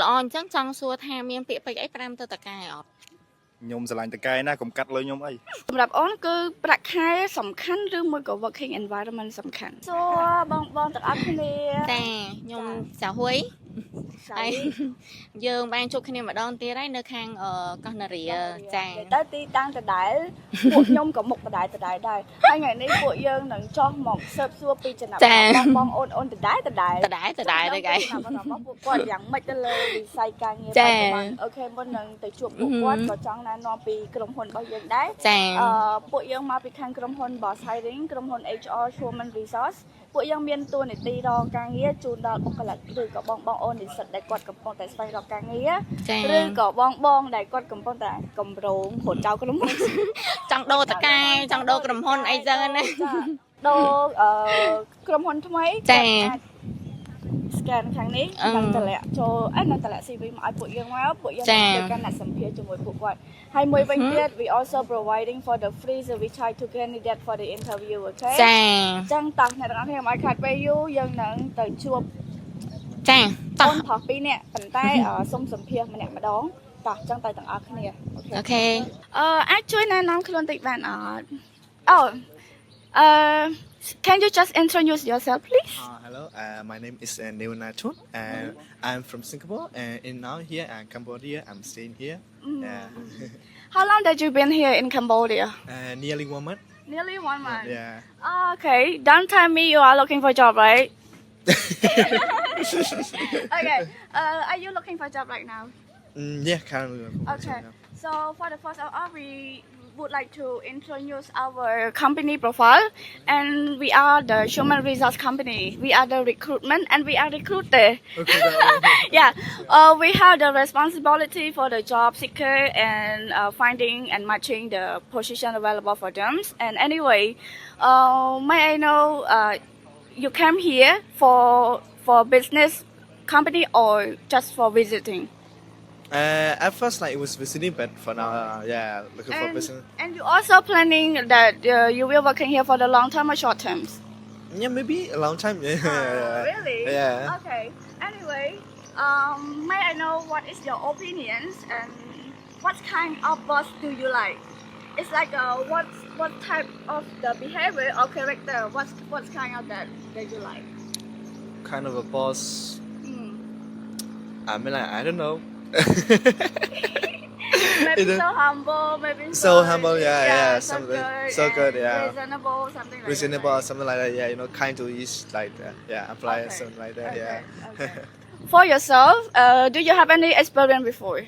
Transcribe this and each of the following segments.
ល្អអញ្ចឹងចង់សួរថាមានពាក្យពេចន៍អីផ្ដាំទៅថៅកែអត់ ខ្ញុំស្រឡាញ់ថៅកែណាកុំកាត់លុយខ្ញុំអី សម្រាប់អូនគឺប្រាក់ខែសំខាន់ឬមួយក៏ working environment សំខាន់សួរបងបងទាំងអស់គ្នា ចាខ្ញុំសាហួយហើយយើងបានជួបគ្នាម្ដងទៀតហើយនៅខាងអឺកោះនរាចា ទៅទីតាំងដដែលពួកខ្ញុំក៏មុខដដែលដដែលដែរហើយថ្ងៃនេះពួកយើងនឹងចោះមកស៊ើបសួរពីចំណាប់អារម្មណ៍បងបងអូនអូនដដែលដដែល ដដែលដដែលទេកែ ចំណាប់អារម្មណ៍របស់ពួកគាត់យ៉ាងម៉េចទៅលើវិស័យការងារប ចា ច្ចុប្បន្ន okay មុននឹងទៅជួបពួកគាត់ក៏ចង់ណែនាំពីក្រុមហ៊ុនរបស់យើងដែរ ចា អឺពួកយើងមកពីខាងក្រុមហ៊ុន Boss Hiring ក្រុមហ៊ុន HR Human Resource ពួកយើងមានតួនាទីរកការងារជូនដល់បុគ្គលិកឬក៏បងបងអូននិស្សិតដែលគាត់កំពុងតែស្វែងរកការងារ ចា ឬក៏បងបងដែលគាត់កំពុងតែកម្រងរត់ចោលក្រុមហ៊ុន ចង់ដូរថៅកែចង់ដូរក្រុមហ៊ុនអីចឹងណា ចាដូរអឺក្រុមហ៊ុនថ្មី ចា គាត់អាច scan ខាងនេះ អឺ នឹងតម្លាក់ចូលអឺនឹងតម្លាក់ CV មកឲ្យពួកយើងមកពួកយើង ចា ធ្វើការណាត់សម្ភាសជាមួយពួកគាត់ហើយមួយវិញទៀត we also providing for the free service charge to candidate for the interview, okay? ចា អញ្ចឹងតោះអ្នកទាំងអស់គ្នាកុំឲ្យខាតពេលយូរយើងនឹងទៅជួប ចាតោះ អូនប្រុសពីរនាក់ប៉ុន្តែអឺសុំសម្ភាសម្នាក់ម្ដងតោះអញ្ចឹងទៅទាំងអស់គ្នា okay? Okay. អឺអាចជួយណែនាំខ្លួនតិចបានអត់អូអឺ can you just introduce yourself, please? Hello, my name is Neo Nachun, and I'm from Singapore. And in now here in Cambodia, I'm staying here. Yeah. How long that you been here in Cambodia? Nearly one month. Nearly one month. Yeah. Okay, don't tell me you are looking for a job, right? Okay. Are you looking for a job right now? Yeah, currently looking for a Okay. job. So for the first of all, we would like to introduce our company profile, and we are the human resource company. We are the recruitment, and we are recruiter. Okay. Yeah, we have the responsibility for the job seeker and finding and matching the position available for them. And anyway, may I know you came here for business company or just for visiting? At first, like it was visiting, but for now, yeah, looking for And, business. and you also planning that you will working here for the long term or short terms? Yeah, maybe a long time. Yeah. Oh, really? Yeah. Okay. Anyway, may I know what is your opinions and what kind of boss do you like? It's like what type of the behavior or character? What kind of that you like? Kind of a boss. I mean, like, I don't know. Maybe It- so humble, maybe So humble, yeah, so something- good, so good, and yeah. reasonable, something like Reasonable that. or something like that. Yeah, kind to each like that. Yeah, apply something like that. Yeah. Okay. For yourself, do you have any experience before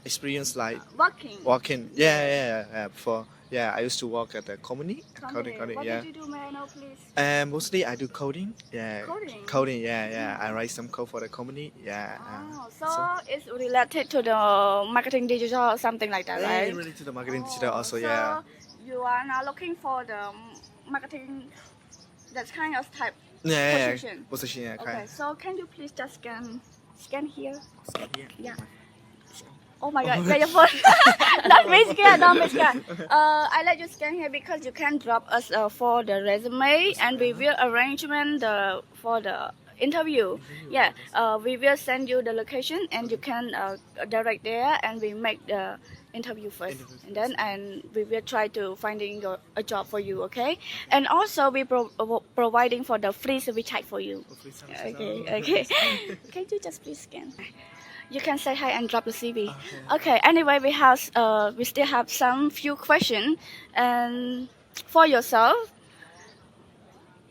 Experience like working? working. Yeah. Before, yeah, I used to work at the company. Company. Coding, coding, What yeah. did you do, may I know, please? Mostly I do coding. Yeah. Coding? Coding, yeah. I write some code for the company. Yeah. Oh, so it's related to the marketing digital or something like that, Yeah, right? related to the marketing digital Oh, also. so Yeah. you are now looking for the marketing, that kind of type Yeah. position. Position, yeah. Okay, Kind. so can you please just scan here? Yeah. Yeah. Oh my God, get your phone. Don't be scared, don't be scared. I let you scan here because you can drop us for the resume and we will arrangement the for the interview. Yeah, we will send you the location and you can direct there and we make the interview first Interview. And then and we will try to finding a job for you, okay? And also we providing for the free service charge for you. Okay. Can you just please scan? You can say hi and drop the CV. Okay. Anyway, we still have some few questions, and for yourself,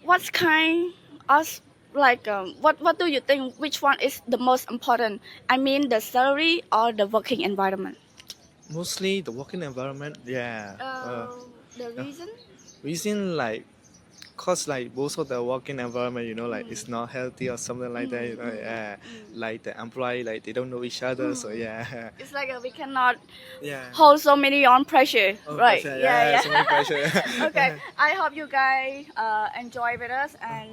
what kind of like what do you think? Which one is the most important? I mean, the salary or the working environment? Mostly the working environment. Yeah. The reason? Reason like 'cause like most of the working environment, like it's not healthy or something like that, yeah. Like the employee, like they don't know each other, so yeah. It's like we cannot hold so many on pressure, Oh, right? pressure, yeah, so many pressure. Okay, I hope you guys enjoy with us and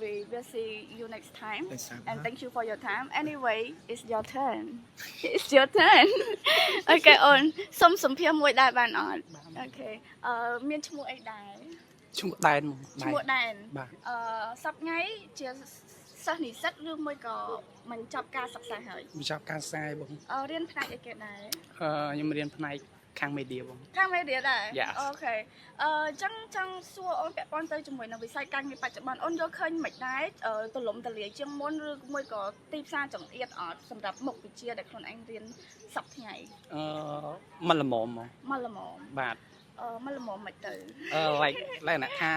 we will see you next time. Next time, And thank you for your time. Anyway, it's your turn. It's your turn. Okay, អូនសុំសម្ភាសមួយដែរបានអត់ okay អឺមានឈ្មោះអីដែរ ឈ្មោះដែនហ្មង ឈ្មោះដែន បាទ អឺសប្ថ្ងៃជា សិស្សនិស្សិតឬមួយក៏មិនចប់ការសិក្សាហើយ បញ្ចប់ការសិក្សាឯបង អឺរៀនផ្នែកអីគេដែរ អឺខ្ញុំរៀនផ្នែកខាង media បង ខាង media ដែរ Yes. Okay អឺចឹងចង់សួរអូនពាក់ព័ន្ធទៅជាមួយនឹងវិស័យការងារបច្ចុប្បន្នអូនយល់ឃើញមិនដែរអឺទលំទលាយជាងមុនឬមួយក៏ទីផ្សារចង្អៀតអត់សម្រាប់មុខវិជ្ជាដែលខ្លួនឯងរៀនសប្តាហ៍ថ្ងៃ អឺមិនល្មមហ្មង មកល្មម បាទ អឺមកល្មមមិនទៅ អឺ like លក្ខណៈថា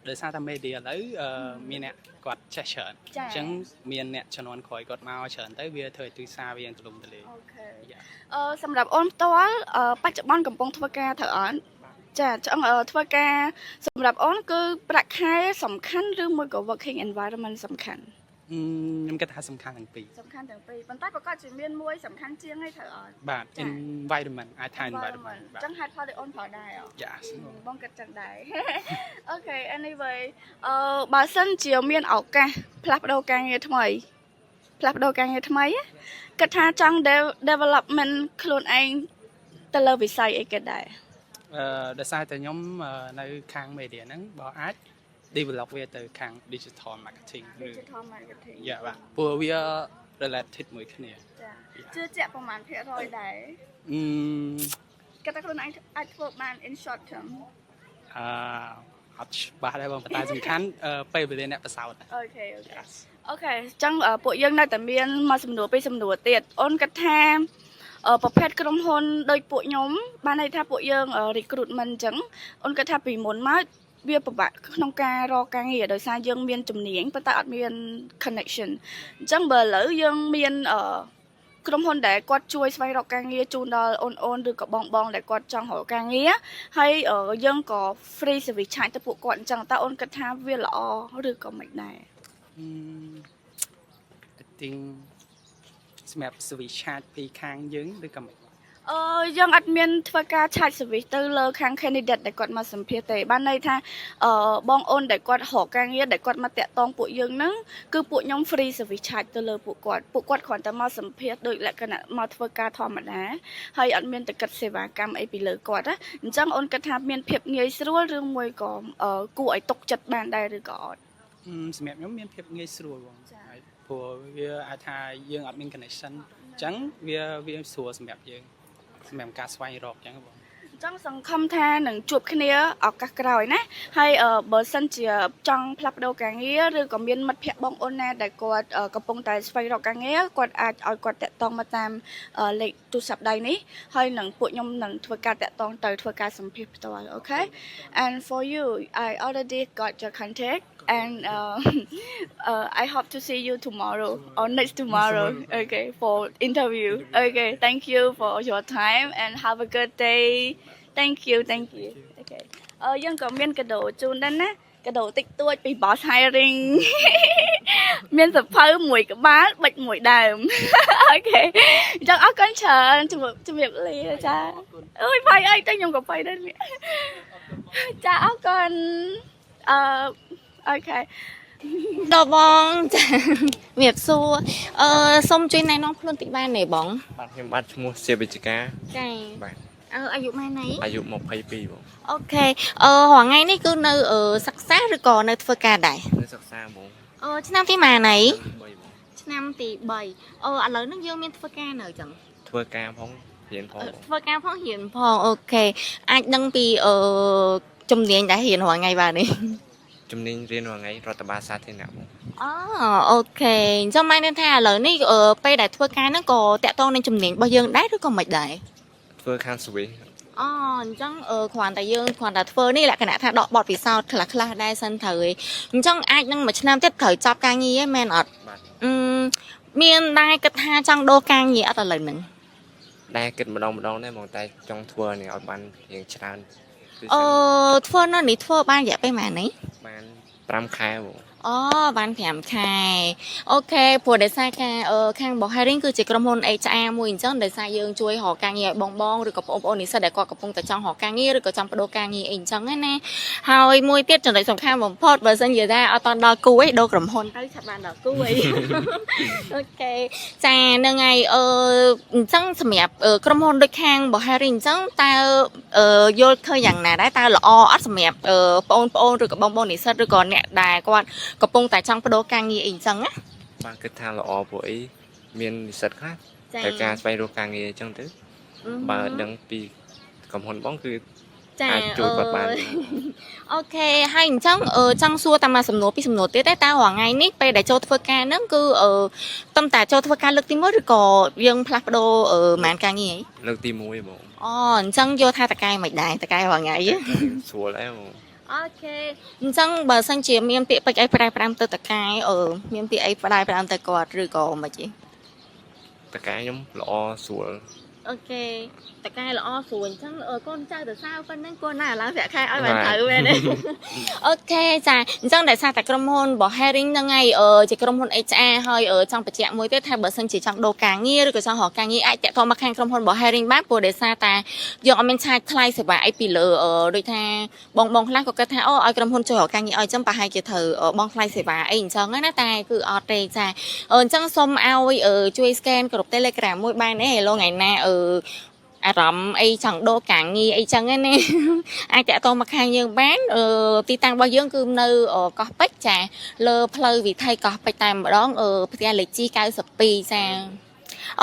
ដោយសារតែ media ឥឡូវអឺមានអ្នកគាត់ចេះច្រើន ចា អញ្ចឹងមានអ្នកជំនាន់ក្រោយគាត់មកច្រើនទៅវាធ្វើឲ្យទីផ្សារវាទលំទលាយ Okay. Yeah. អឺសម្រាប់អូនផ្ទាល់អឺបច្ចុប្បន្នកំពុងធ្វើការត្រូវអត់ចាចង់អឺធ្វើការសម្រាប់អូនគឺប្រាក់ខែសំខាន់ឬមួយក៏ working environment សំខាន់ អឺខ្ញុំគិតថាសំខាន់ទាំងពីរ សំខាន់ទាំងពីរប៉ុន្តែប្រកាសជាមានមួយសំខាន់ជាងឯងត្រូវអត់ បាទ ចា environment អាចថា environment បាទ ចឹងហេតុផលដែលអូនប្រើដែរអ Yes. បងគិតចឹងដែរ Okay, anyway អឺបើសិនជាមានឱកាសផ្លាស់ប្ដូរការងារថ្មីផ្លាស់ប្ដូរការងារថ្មីណាគិតថាចង់ development ខ្លួនឯងទៅលើវិស័យអីគេដែរ អឺដោយសារតែខ្ញុំអឺនៅខាង media ហ្នឹងបើអាច develop វាទៅខាង digital marketing ឬ digital marketing Yeah បាទព្រោះវា related មួយគ្នា ចាជឿជាក់ប្រហែលភាគរយដែរ អឺ គិតថាខ្លួនឯងអាចធ្វើបាន in short term អឺអត់ច្បាស់ដែរបងប៉ុន្តែសំខាន់អឺពេលវេលាអ្នកប្រសោត Okay. Yes. Okay អញ្ចឹងអឺពួកយើងនៅតែមានមួយសំណួរពីរសំណួរទៀតអូនគិតថាអឺប្រភេទក្រុមហ៊ុនដូចពួកខ្ញុំបានន័យថាពួកយើងអឺ recruitment អញ្ចឹងអូនគិតថាពីមុនមកវាពិបាកក្នុងការរកការងារដោយសារយើងមានជំនាញប៉ុន្តែអត់មាន connection អញ្ចឹងបើឥឡូវយើងមានអឺក្រុមហ៊ុនដែលគាត់ជួយស្វែងរកការងារជូនដល់អូនអូនឬក៏បងបងដែលគាត់ចង់រកការងារហើយអឺយើងក៏ free service charge ទៅពួកគាត់អញ្ចឹងតើអូនគិតថាវាល្អឬក៏មិនដែរ អឺ I think សម្រាប់ service charge ពីខាងយើងឬក៏មិន អឺយើងអត់មានធ្វើការ charge service ទៅលើខាង candidate ដែលគាត់មកសម្ភាសទេបានន័យថាអឺបងអូនដែលគាត់រកការងារដែលគាត់មកតាក់ទងពួកយើងហ្នឹងគឺពួកខ្ញុំ free service charge ទៅលើពួកគាត់ពួកគាត់គ្រាន់តែមកសម្ភាសដោយលក្ខណៈមកធ្វើការធម្មតាហើយអត់មានតែគិតសេវាកម្មអីពីលើគាត់ណាអញ្ចឹងអូនគិតថាមានភាពងាយស្រួលឬមួយក៏អឺគួរឲ្យទុកចិត្តបានដែរឬក៏អត់ អឺសម្រាប់ខ្ញុំមានភាពងាយស្រួលបង ចា៎ ហើយព្រោះវាអាចថាយើងអត់មាន connection អញ្ចឹងវាវាស្រួលសម្រាប់យើងសម្រាប់ការស្វែងរកអញ្ចឹងបង អញ្ចឹងសង្ឃឹមថានឹងជួបគ្នាឱកាសក្រោយណាហើយអឺបើសិនជាចង់ផ្លាស់ប្ដូរការងារឬក៏មានមិត្តភ័ក្តិបងអូនណាដែលគាត់អឺកំពុងតែស្វែងរកការងារគាត់អាចឲ្យគាត់តាក់ទងមកតាមអឺលេខទូរស័ព្ទដៃនេះហើយនឹងពួកខ្ញុំនឹងធ្វើការតាក់ទងទៅធ្វើការសម្ភាសន៍ផ្ទាល់ Okay, and for you, I already got your contact and I hope to see you tomorrow or next tomorrow, okay, for interview. Okay, thank you for your time and have a good day. Thank you, thank you. Okay. អឺយើងក៏មានកាដូជូនដែរណាកាដូតិចតួចពី Boss Hiring មានសភៅមួយក្បាលបិចមួយដើម Okay អញ្ចឹងអរគុណច្រើនជំរាបជំរាបលាចាអើយបាយអីទៅខ្ញុំក៏បាយដែរនេះចាអរគុណអឺ okay ដល់បងចាជំរាបសួរអឺសូមជួយណែនាំខ្លួនតិចបានទេបង បាទខ្ញុំបាទឈ្មោះសៀវិជ្ជការ ចា បាទ អឺអាយុម៉ែនណី អាយុ22បង Okay អឺរាល់ថ្ងៃនេះគឺនៅអឺសិក្សាឬក៏នៅធ្វើការដែរ នៅសិក្សាបង អឺឆ្នាំទីម៉ានណី 3បង ឆ្នាំទី3អឺឥឡូវហ្នឹងយើងមានធ្វើការនៅចឹង ធ្វើការផងរៀនផងបង ធ្វើការផងរៀនផង okay អាចដឹងពីអឺជំនាញដែលរៀនរាល់ថ្ងៃបានទេ ជំនាញរៀនរាល់ថ្ងៃរដ្ឋបាលសាធារណៈបង អូ okay អញ្ចឹងម៉ែនថាឥឡូវនេះអឺពេលដែលធ្វើការហ្នឹងក៏តាក់ទងនឹងជំនាញរបស់យើងដែរឬក៏មិនដែរ ធ្វើខាង service អូអញ្ចឹងអឺគ្រាន់តែយើងគ្រាន់តែធ្វើនេះលក្ខណៈថាដកបទពិសោធន៍ខ្លះខ្លះៗដែរសិនត្រូវឯងអញ្ចឹងអាចនឹងមួយឆ្នាំទៀតត្រូវចប់ការងារឯងមែនអត់ បាទ អឺមានដែរគិតថាចង់ដូរការងារអត់ឥឡូវហ្នឹង ដែរគិតម្ដងម្ដងដែរបងតែចង់ធ្វើនេះឲ្យបានរៀងច្រើនគឺ អឺធ្វើនៅនេះធ្វើបានរយៈពេលប៉ុន្មាននេះ បាន5ខែបង អូបាន5ខែ okay ព្រោះដោយសារការអឺខាង Boss Hiring គឺជាក្រុមហ៊ុន HR មួយអញ្ចឹងដោយសារយើងជួយរកការងារឲ្យបងបងឬក៏បងប្អូននិស្សិតដែលគាត់កំពុងតែចង់រកការងារឬក៏ចង់ប្ដូរការងារអីអញ្ចឹងណាហើយមួយទៀតចំណុចសំខាន់បំផុតបើសិនជាថាអត់តន់ដល់គូអីដូរក្រុមហ៊ុនទៅឆាប់បានដល់គូអី okay ចាហ្នឹងហើយអឺអញ្ចឹងសម្រាប់អឺក្រុមហ៊ុនដូចខាង Boss Hiring អញ្ចឹងតើអឺយល់ឃើញយ៉ាងណាដែរតើល្អអត់សម្រាប់អឺបងប្អូនឬក៏បងប្អូននិស្សិតឬក៏អ្នកដែលគាត់ កំពុងតែចង់ប្ដូរការងារអីអញ្ចឹងណា បាទគិតថាល្អព្រោះអីមាននិស្សិតខ្លះ ចា ត្រូវការស្វែងរកការងារអញ្ចឹងទៅបើដឹងពីក្រុមហ៊ុនបងគឺ ចា អាចជួយគាត់បាន Okay ហើយអញ្ចឹងអឺចង់សួរតាមមួយសំណួរពីរសំណួរទៀតទេតើរាល់ថ្ងៃនេះពេលដែលចូលធ្វើការហ្នឹងគឺអឺតំតែចូលធ្វើការលើកទី1ឬក៏យើងផ្លាស់ប្ដូរអឺប្រហែលការងារហី លើកទី1បង អូអញ្ចឹងយកថាតកែមិនដែរតកែរាល់ថ្ងៃហ៎ ស្រួលដែរបង Okay អញ្ចឹងបើសិនជាមានពាក្យពេចន៍អីផ្ដែផ្ដាំទៅតកែអឺមានពាក្យអីផ្ដែផ្ដាំទៅគាត់ឬក៏មិនទេ តកែខ្ញុំល្អស្រួល Okay តកែល្អស្រួលអញ្ចឹងអឺកូនចៅទៅសើប៉ុណ្ណឹងកូនណាឡើងប្រាក់ខែឲ្យបានត្រូវមែនទេ Okay ចាអញ្ចឹងដោយសារតែក្រុមហ៊ុនរបស់ Hiring ហ្នឹងហើយអឺជាក្រុមហ៊ុន HR ហើយអឺចង់បញ្ជាក់មួយទៀតថាបើសិនជាចង់ដូរការងារឬក៏ចង់រកការងារអាចតាក់ទងមកខាងក្រុមហ៊ុនរបស់ Hiring បានព្រោះដោយសារតែយើងអត់មានឆាយថ្លៃសេវាអីពីលើអឺដូចថាបងបងខ្លះក៏គិតថាអូឲ្យក្រុមហ៊ុនជួយរកការងារឲ្យអញ្ចឹងប្រហែលជាត្រូវអឺបងថ្លៃសេវាអីអញ្ចឹងណាតែគឺអត់ទេចាអឺអញ្ចឹងសូមឲ្យអឺជួយ scan ក្រុម Telegram មួយបានទេឡូថ្ងៃណាអឺអារម្មណ៍អីចង់ដូរការងារអីចឹងណា អាចតាក់ទងមកខាងយើងបានអឺទីតាំងរបស់យើងគឺនៅអឺកោះពេជ្រចាលើផ្លូវវិថីកោះពេជ្រតែម្ដងអឺផ្ទះលេខជី92ចា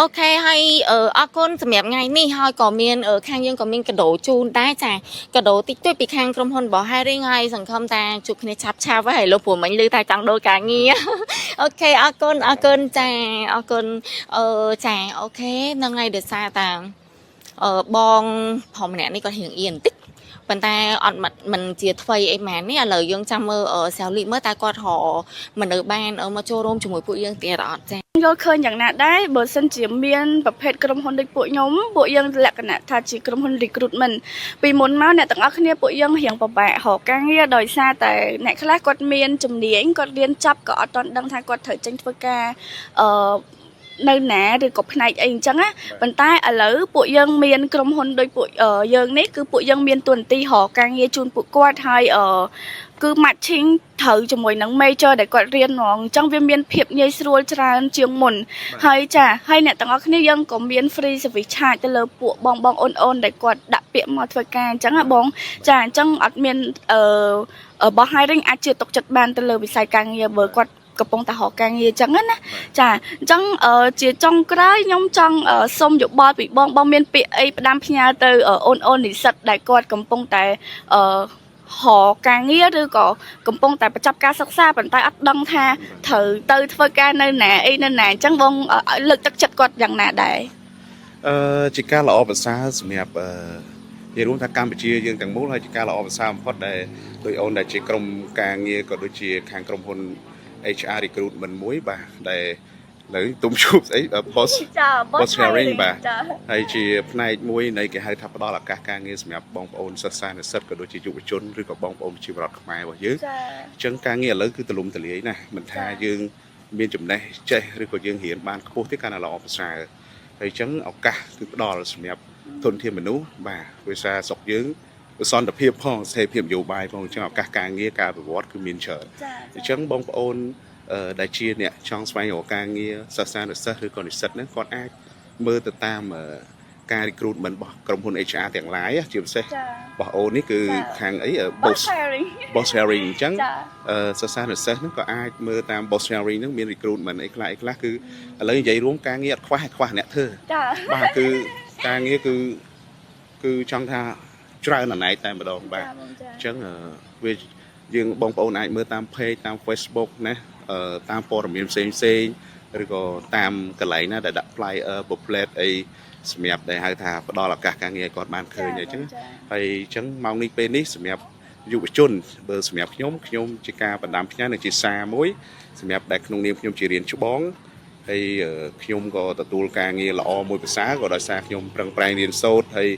Okay ហើយអឺអរគុណសម្រាប់ថ្ងៃនេះហើយក៏មានអឺខាងយើងក៏មានកាដូជូនដែរចាកាដូតិចតួចពីខាងក្រុមហ៊ុនរបស់ Hiring ហើយសង្ឃឹមថាជួបគ្នាឆាប់ឆាប់ហើយលោកព្រោះមិញឮថាចង់ដូរការងារ Okay អរគុណអរគុណចាអរគុណអឺចា okay ហ្នឹងហើយដោយសារតាអឺបងប្រុសម្នាក់នេះគាត់រៀងអៀនបន្តិចប៉ុន្តែអត់មិនមិនជាថ្វីអីម៉ាននេះឥឡូវយើងចាំមើលអឺសាវលីមើលតើគាត់រកមនុស្សបានអឺមកចូលរួមជាមួយពួកយើងទៀតអត់ចា យល់ឃើញយ៉ាងណាដែរបើសិនជាមានប្រភេទក្រុមហ៊ុនដូចពួកខ្ញុំពួកយើងលក្ខណៈថាជាក្រុមហ៊ុន recruitment ពីមុនមកអ្នកទាំងអស់គ្នាពួកយើងរៀងពិបាករកការងារដោយសារតែអ្នកខ្លះគាត់មានជំនាញគាត់រៀនចប់ក៏អត់ទាន់ដឹងថាគាត់ត្រូវចេញធ្វើការអឺនៅណាឬក៏ផ្នែកអីអញ្ចឹងណាប៉ុន្តែឥឡូវពួកយើងមានក្រុមហ៊ុនដូចពួកអឺយើងនេះគឺពួកយើងមានតួនាទីរកការងារជូនពួកគាត់ហើយអឺគឺ matching ត្រូវជាមួយនឹង major ដែលគាត់រៀនហ្មងអញ្ចឹងវាមានភាពងាយស្រួលច្រើនជាងមុនហើយចាហើយអ្នកទាំងអស់គ្នាយើងក៏មាន free service charge ទៅលើពួកបងបងអូនអូនដែលគាត់ដាក់ពាក្យមកធ្វើការអញ្ចឹងណាបងចាអញ្ចឹងអត់មានអឺរបស់ hiring អាចជឿទុកចិត្តបានទៅលើវិស័យការងារបើគាត់កំពុងតែរកការងារអញ្ចឹងណាចាអញ្ចឹងអឺជាចុងក្រោយខ្ញុំចង់អឺសុំយោបល់ពីបងបងមានពាក្យអីផ្ដាំផ្ញើទៅអឺអូនអូននិស្សិតដែលគាត់កំពុងតែអឺរកការងារឬក៏កំពុងតែបញ្ចប់ការសិក្សាប៉ុន្តែអត់ដឹងថាត្រូវទៅធ្វើការនៅណាអីនៅណាអញ្ចឹងបងឲ្យលើកទឹកចិត្តគាត់យ៉ាងណាដែរ អឺជាការល្អប្រសើរសម្រាប់អឺនិយាយរួមថាកម្ពុជាយើងទាំងមូលហើយជាការល្អប្រសើរបំផុតដែលដោយអូនដែលជាក្រុមការងារក៏ដូចជាខាងក្រុមហ៊ុន HR recruitment មួយបាទដែលលើទុំជួបស្អី boss ចា Boss Hiring បាទ ចា ហើយជាផ្នែកមួយនៃគេហៅថាផ្ដល់ឱកាសការងារសម្រាប់បងប្អូនសិស្សានុសិស្សក៏ដូចជាយុវជនឬក៏បងប្អូនប្រជាពលរដ្ឋខ្មែររបស់យើង ចា អញ្ចឹងការងារឥឡូវគឺទូលំទូលាយណាស់មិនថាយើងមានចំណេះចេះឬក៏យើងរៀនបានខ្ពស់ទេកាន់តែល្អប្រសើរហើយអញ្ចឹងឱកាសគឺផ្ដល់សម្រាប់ធនធានមនុស្សបាទវិសាស្រុកយើងសន្តិភាពផងស្ថិរភាពនយោបាយផងអញ្ចឹងឱកាសការងារការអភិវឌ្ឍគឺមានច្រើន ចា អញ្ចឹងបងប្អូនអឺដែលជាអ្នកចង់ស្វែងរកការងារសិស្សានុសិស្សឬក៏និស្សិតហ្នឹងគាត់អាចមើលទៅតាមអឺការ recruitment របស់ក្រុមហ៊ុន HR ទាំងឡាយជាពិសេស ចា របស់អូននេះគឺខាងអី Boss boss Hiring boss hiring អញ្ចឹង ចា អឺសិស្សានុសិស្សហ្នឹងក៏អាចមើលតាម boss hiring ហ្នឹងមាន recruitment អីខ្លះអីខ្លះគឺឥឡូវនិយាយរួមការងារអត់ខ្វះខ្វះអ្នកធ្វើ ចា បាទគឺការងារគឺគឺចង់ថាច្រើនអណែកតែម្ដងបាទ បងចា អញ្ចឹងអឺវាយើងបងប្អូនអាចមើលតាម page តាម Facebook ណាអឺតាមព័ត៌មានផ្សេងផ្សេងឬក៏តាមកន្លែងណាដែលដាក់ flyer booklet អីសម្រាប់ដែលហៅថាផ្ដល់ឱកាសការងារឲ្យគាត់បានឃើញអញ្ចឹងហើយអញ្ចឹងម៉ោងនេះពេលនេះសម្រាប់យុវជនបើសម្រាប់ខ្ញុំខ្ញុំជាការបណ្ដាំផ្ញើនិងជាសារមួយសម្រាប់ដែលក្នុងនាមខ្ញុំជារៀនច្បងហើយខ្ញុំក៏ទទួលការងារល្អមួយភាសាក៏ដោយសារខ្ញុំប្រឹងប្រែងរៀនសូត្រហើយ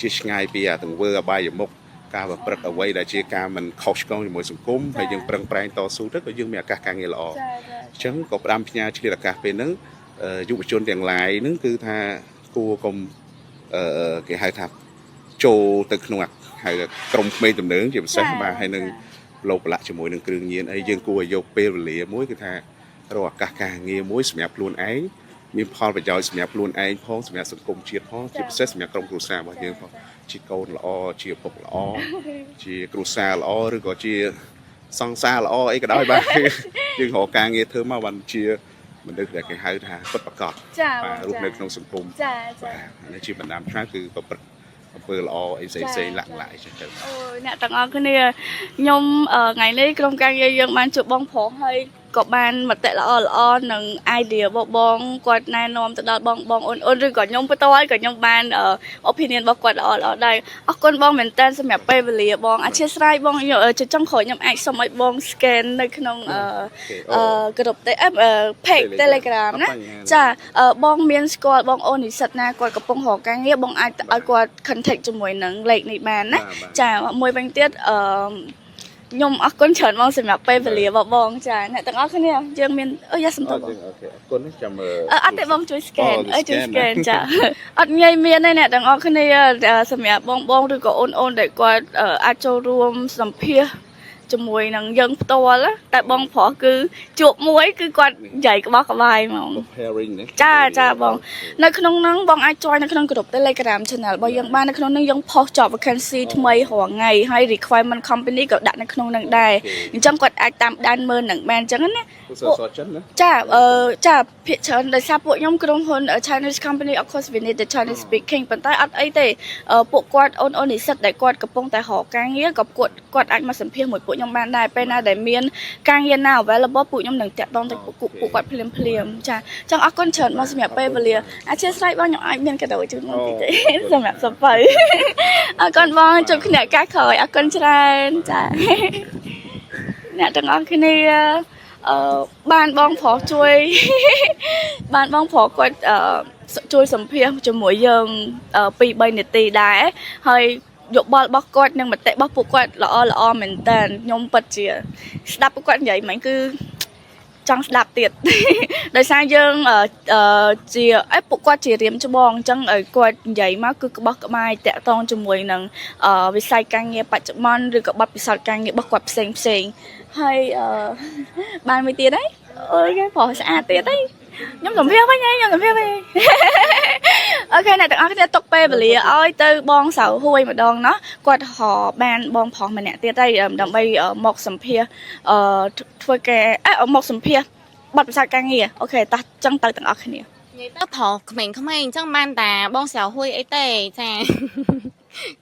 ជាឆ្ងាយពីអាទង្វើអបាយមុខការប្រព្រឹត្តអ្វីដែលជាការមិនខុសឆ្គងជាមួយសង្គមហើយយើងប្រឹងប្រែងតស៊ូទៅក៏យើងមានឱកាសការងារល្អ ចាចា អញ្ចឹងក៏ផ្ដាំផ្ញើឆ្លៀតឱកាសពេលហ្នឹងយុវជនទាំងឡាយហ្នឹងគឺថាគួរកុំអឺគេហៅថាចូលទៅក្នុងហៅក្រុមក្មេងទំនើងជាពិសេសបាទហើយនឹងលោកប្រឡាក់ជាមួយនឹងគ្រឿងញៀនអីយើងគួរឲ្យយកពេលវេលាមួយគឺថារកឱកាសការងារមួយសម្រាប់ខ្លួនឯងមានផលប្រយោជន៍សម្រាប់ខ្លួនឯងផងសម្រាប់សង្គមជាតិផងជាពិសេសសម្រាប់ក្រុមគ្រួសាររបស់យើងផងជាកូនល្អជាឪពុកល្អជាគ្រួសារល្អឬក៏ជា សង្សារល្អអីក៏ដោយបាទយើងរកការងារធ្វើមកបានជាមនុស្សដែលគេហៅថាពិតប្រាកដ ចា បាទរស់នៅក្នុងសង្គម ចាចា បាទអានេះជាបណ្ដាំឆ្ងាយគឺប្រព្រឹត្តអំពើល្អអីផ្សេងផ្សេងលាក់ឡាយចឹងទៅ អូយអ្នកទាំងអស់គ្នាខ្ញុំថ្ងៃនេះក្រុមការងារយើងបានជួបបងប្រុសហើយក៏បានមតិល្អល្អនិង idea របស់បងគាត់ណែនាំទៅដល់បងបងអូនអូនឬក៏ខ្ញុំផ្ទាល់ក៏ខ្ញុំបាន opinion របស់គាត់ល្អល្អដែរអរគុណបងមែនតើសម្រាប់ពេលវេលាបងអធ្យាស្រ័យបងខ្ញុំចង់ក្រោយខ្ញុំអាចសុំឲ្យបង scan នៅក្នុងក្រុម page Telegram ណាចាបងមានស្គាល់បងអូននិស្សិតណាគាត់កំពុងរកការងារបងអាចឲ្យគាត់ contact ជាមួយនឹងលេខនេះបានណាចាមួយវិញទៀតអឺខ្ញុំអរគុណច្រើនបងសម្រាប់ពេលវេលារបស់បងចាអ្នកទាំងអស់គ្នាយើងមានអូយ៉ាសំទោសបង OK អរគុណចាំ អត់ទេបងជួយ scan អើជួយ scan ចាអត់ងាយមានទេអ្នកទាំងអស់គ្នាសម្រាប់បងបងឬក៏អូនអូនដែលគាត់អាចចូលរួមសម្ភាសជាមួយនឹងយើងផ្ទាល់តែបងប្រុសគឺជួបមួយគឺគាត់និយាយក្បោះក្បាយហ្មង pairing ណា ចាចាបងនៅក្នុងហ្នឹងបងអាច join នៅក្នុងក្រុម Telegram channel របស់យើងបាននៅក្នុងហ្នឹងយើង post job vacancy ថ្មីរាល់ថ្ងៃហើយ requirement company ក៏ដាក់នៅក្នុងហ្នឹងដែរអញ្ចឹងគាត់អាចតាមដានមើលនឹងបានអញ្ចឹងណា ពួកសសចិនណា ចាអឺចាភាគច្រើនដោយសារពួកខ្ញុំក្រុមហ៊ុន Chinese company, of course we need the Chinese speaking ប៉ុន្តែអត់អីទេពួកគាត់អូនអូននិស្សិតដែលគាត់កំពុងតែរកការងារក៏គាត់គាត់អាចមកសម្ភាសមួយពួកខ្ញុំបានដែរពេលណាដែលមានការងារណា available ពួកខ្ញុំនឹងតាក់ទងទៅពួកពួកគាត់ភ្លាមភ្លាមចាចង់អរគុណច្រើនមកសម្រាប់ពេលវេលាអធ្យាស្រ័យបងខ្ញុំអាចមានកាដូជូនបងតិចទេសម្រាប់សភៅអរគុណបងជួបគ្នាឱកាសក្រោយអរគុណច្រើនចាអ្នកទាំងអស់គ្នាអឺបានបងប្រុសជួយ បានបងប្រុសគាត់អឺជួយសម្ភាសជាមួយយើង2 3នាទីដែរហើយយោបល់របស់គាត់និងមតិរបស់ពួកគាត់ល្អល្អមែនតើខ្ញុំពិតជាស្ដាប់ពួកគាត់និយាយមិញគឺចង់ស្ដាប់ទៀត ដោយសារយើងជាអេពួកគាត់ជារៀមច្បងអញ្ចឹងឲ្យគាត់និយាយមកគឺក្បោះក្បាយតាក់ទងជាមួយនឹងវិស័យការងារបច្ចុប្បន្នឬក៏បទពិសោធន៍ការងាររបស់គាត់ផ្សេងផ្សេងហើយអឺបានមួយទៀតហើយអូយគេប្រុសស្អាតទៀតហើយខ្ញុំសម្ភាសវិញខ្ញុំសម្ភាសវិញ OK អ្នកទាំងអស់គ្នាទុកពេលវេលាឲ្យទៅបងសៅហួយម្ដងណោះគាត់រកបានបងប្រុសម្នាក់ទៀតហើយដើម្បីមកសម្ភាសអឺធ្វើការមកសម្ភាសបទពិសោធន៍ការងារ OK តោះចឹងទៅទាំងអស់គ្នា និយាយទៅប្រុសក្មេងៗអញ្ចឹងបានតាបងស្រាវហួយអីទេចា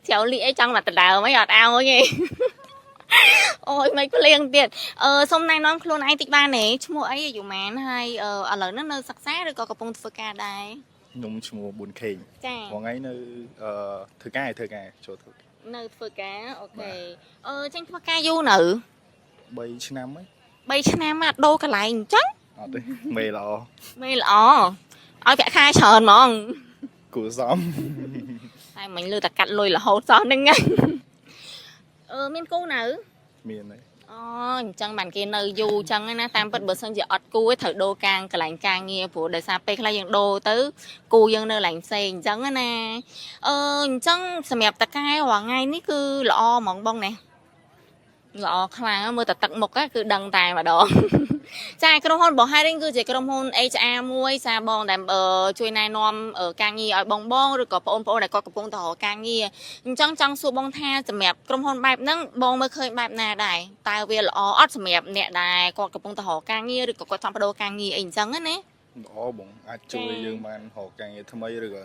ស្រាវលីអីចង់មកដដើមអីអត់ឲ្យទេអូយមិនភ្លៀងទៀតអឺសុំណែនាំខ្លួនឯងតិចបានទេឈ្មោះអីអាយុម៉ានហើយឥឡូវហ្នឹងនៅសិក្សាឬក៏កំពុងធ្វើការដែរ ខ្ញុំឈ្មោះប៊ុនខេង ចា រាល់ថ្ងៃនៅអឺធ្វើការធ្វើការចូលធ្វើ នៅធ្វើការ OK អឺចេញធ្វើការយូរនៅ 3ឆ្នាំហើយ 3ឆ្នាំមកដូរកន្លែងអញ្ចឹង អត់ទេមេល្អ មេល្អឲ្យប្រាក់ខែច្រើនហ្មង គួរសម តែមិញលើតែកាត់លុយរហូតសោះហ្នឹងអឺមានគូនៅ មានហើយ អូអញ្ចឹងបានគេនៅយូរអញ្ចឹងណាតាមពិតបើសិនជាអត់គូឯងត្រូវដូរកាងកន្លែងការងារព្រោះដោយសារពេលខ្លះយើងដូរទៅគូយើងនៅកន្លែងផ្សេងអញ្ចឹងណាអឺអញ្ចឹងសម្រាប់តកែរាល់ថ្ងៃនេះគឺល្អហ្មងបងណាល្អខ្លាំងមើលតែទឹកមុខគឺដឹងតែម្ដង ចាក្រុមហ៊ុនរបស់ Hiring គឺជាក្រុមហ៊ុន HR មួយសាបងដែលជួយណែនាំការងារឲ្យបងបងឬក៏បងប្អូនដែលគាត់កំពុងតែរកការងារអញ្ចឹងចង់សួរបងថាសម្រាប់ក្រុមហ៊ុនបែបហ្នឹងបងមើលឃើញបែបណាដែរតើវាល្អអត់សម្រាប់អ្នកដែលគាត់កំពុងតែរកការងារឬក៏គាត់ចង់ប្ដូរការងារអីអញ្ចឹងណា ល្អបងអាចជួយយើងបានរកការងារថ្មីឬក៏